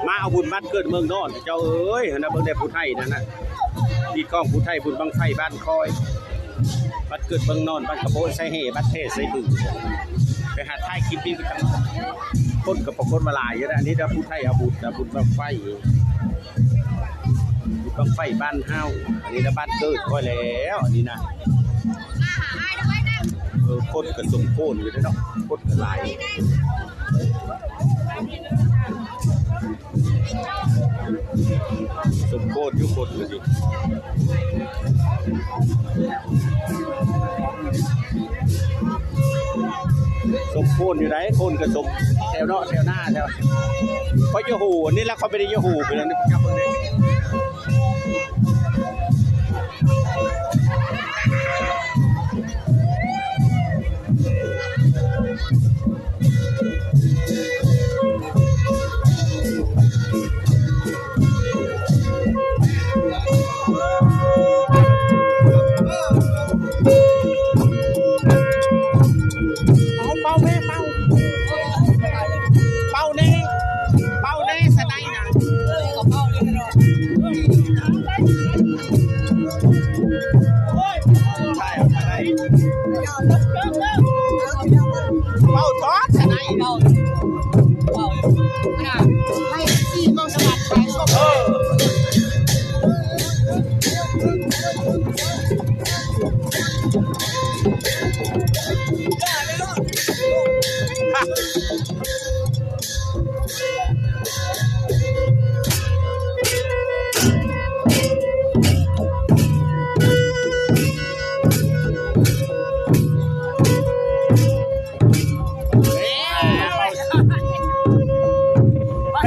ມາເອົາບຸນບ້ານເກີດເມືອງນອນ ເຈົ້າເອີຍ ຫັ້ນນະ ເບິ່ງແດ່ຜູ້ໄທນັ້ນນະ ຮີດຂອງຜູ້ໄທ ບຸນບັ້ງໄຟບ້ານຄອຍ ບ້ານເກີດເມືອງນອນ ບ້ານກະໂປະໃສ່ແຮ່ ບ້ານແພໃສ່ບຶງ ໄປຫາຖ່າຍຄລິບນີ້ ຄົນກໍປາກົດວ່າຫຼາຍຢູ່ນະ. ອັນນີ້ນະ ຜູ້ໄທເອົາບຸນນະ ບຸນບັ້ງໄຟ ບຸນບັ້ງໄຟບ້ານເຮົາ ອັນນີ້ນະ ບ້ານເກີດຂ້ອຍແລ້ວ ອັນນີ້ນະ. ເອີ ຄົນກໍສົມໂພນຢູ່ເດ້ເນາະ ຄົນກໍຫຼາຍ ສົມໂພນຢູ່ຄົນກໍດີ ສົມໂພນຢູ່ໃດ໋ ຄົນກໍສົມ ແຖວເນາະ ແຖວໜ້າແຖວ ຂ້ອຍຢາກຮູ້ ອັນນີ້ລະ ຂ້ອຍບໍ່ໄດ້ຢາກຮູ້ ເປັນອັນນີ້ ຈັບເບິ່ງເດ້. ເປົ່າ ເປົ່າແມ່ ເປົ່າ ເປົ່າແນ່ ເປົ່າແນ່ ສະໄນນະ. ເວົ້າຕອນຊະໄນ ເວົ້າ ເວົ້າ ໃຫ້ເອັຟຊີເວົ້າສະຫວັດໄປ ເອີ.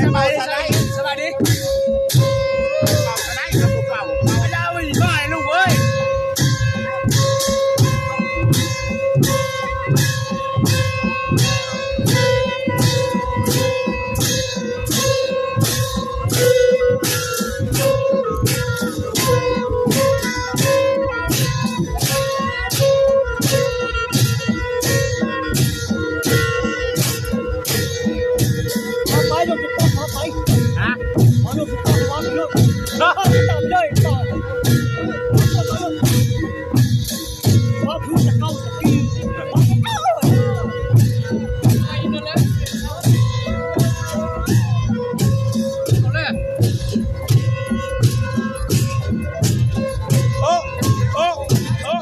ສະບາຍດີ ສະບາຍດີ ສະບາຍດີ ເປົ່າສະໄນ ເອົາເປົ່າ ເອົາ ເອົາ ເອົາ ເອົາ ເອົາ ເອົາ ເອົາ ເອົາ ເອົາ ໂອ້ ໂອ້ ໂອ້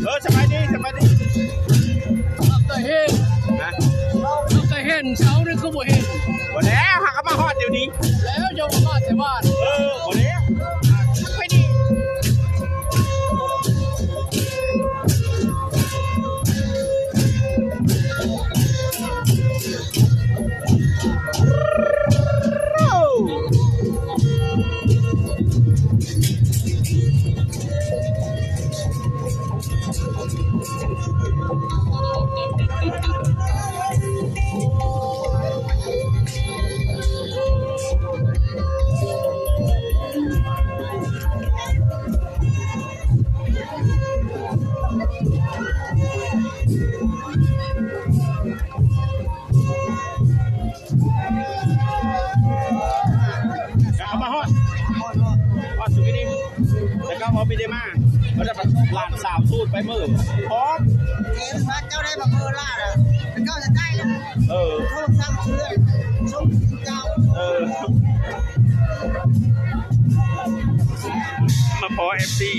ເອີ ສະບາຍດີ ສະບາຍດີ ເຮົາກໍເຫັນ ຮະ ເຮົາກໍເຫັນ ເຊົ້ານີ້ຄືບໍ່ເຫັນ ບໍ່ແລ້ວ ຫາກໍມາຮອດດຽວນີ້ ແລ້ວເຈົ້າມາແຕ່ບ້ານ ເອີ ບໍ່ແລ້ວ ໄປດີ. ແລ້ວກໍມາຮອດ ຮອດສຸດນີ້ ແລ້ວກໍບໍ່ໄດ້ມາ ເພາະວ່າຫຼານສາວສູນໄປມື້ ພ້ອມ ເອີ ເຈົ້າໄດ້ມາເບີຫຼານ ເຈົ້າຈະໄດ້ ເອີ ໂທສັ່ງເຊື້ອ ສົ່ງເຈົ້າ ເອີ ມາພໍເອັຟຊີ.